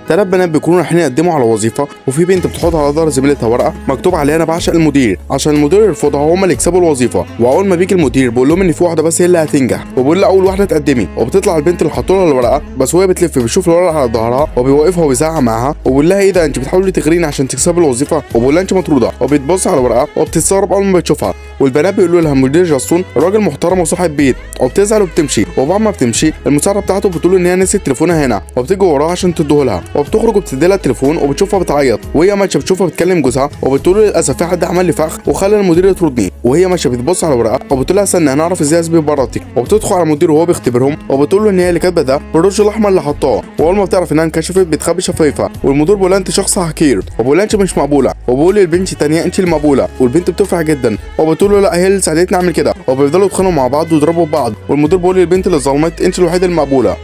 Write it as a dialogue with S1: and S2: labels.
S1: ثلاث بنات بيكونوا رايحين يقدموا على وظيفة، وفي بنت بتحط على ظهر زميلتها ورقة مكتوب عليها انا بعشق المدير عشان المدير يرفضها وهم اللي يكسبوا الوظيفة. واول ما بيجي المدير بيقول لهم ان في واحدة بس هي اللي هتنجح، وبيقول لها اول واحدة تقدمي، وبتطلع البنت اللي حطوا لها الورقة، بس وهي بتلف بيشوف الورقة على ظهرها وبيوقفها وبيزعق معاها وبيقول لها ايه ده انت بتحاولي تغريني عشان تكسبي الوظيفة، وبيقول لها انت مطروده، وبتبص على الورقة وبتستغرب اول ما بتشوفها. والبنات بيقولوا لها مدير جاستون راجل محترم وصاحب بيت، وبتزعل وبتمشي. وبعد ما بتمشي المساعدة بتاعته بتقول ان هي نسيت تليفونها هنا، وبتيجي وراها عشان تديه لها، وبتخرج وبتدي لها التليفون وبتشوفها بتعيط، وهي ماشية بتشوفها بتكلم جوزها وبتقول له للاسف في حد عمل لي فخ وخلى المدير يطردني. وهي ماشية بتبص على الورقة وبتقول لها استنى هنعرف ازاي اثبت براءتك، وبتدخل على المدير وهو بيختبرهم وبتقول له ان هي اللي كاتبه ده بالرش الاحمر اللي حطاه. واول ما بتعرف انها انكشفت بتخبي شفايفها، والمدير بيقول لها انت شخص حقير، وبيقول لها انت مش مقبولة، وبيقول للبنت الثانية انت المقبولة، والبنت بتفرح جدا وبتقول له لا هي اللي ساعدتني اعمل كده، وبيفضلوا يتخانقوا مع بعض ويضربوا بعض. والمدير بيقول للبنت اللي ظلمت انت الوحيدة المقبولة.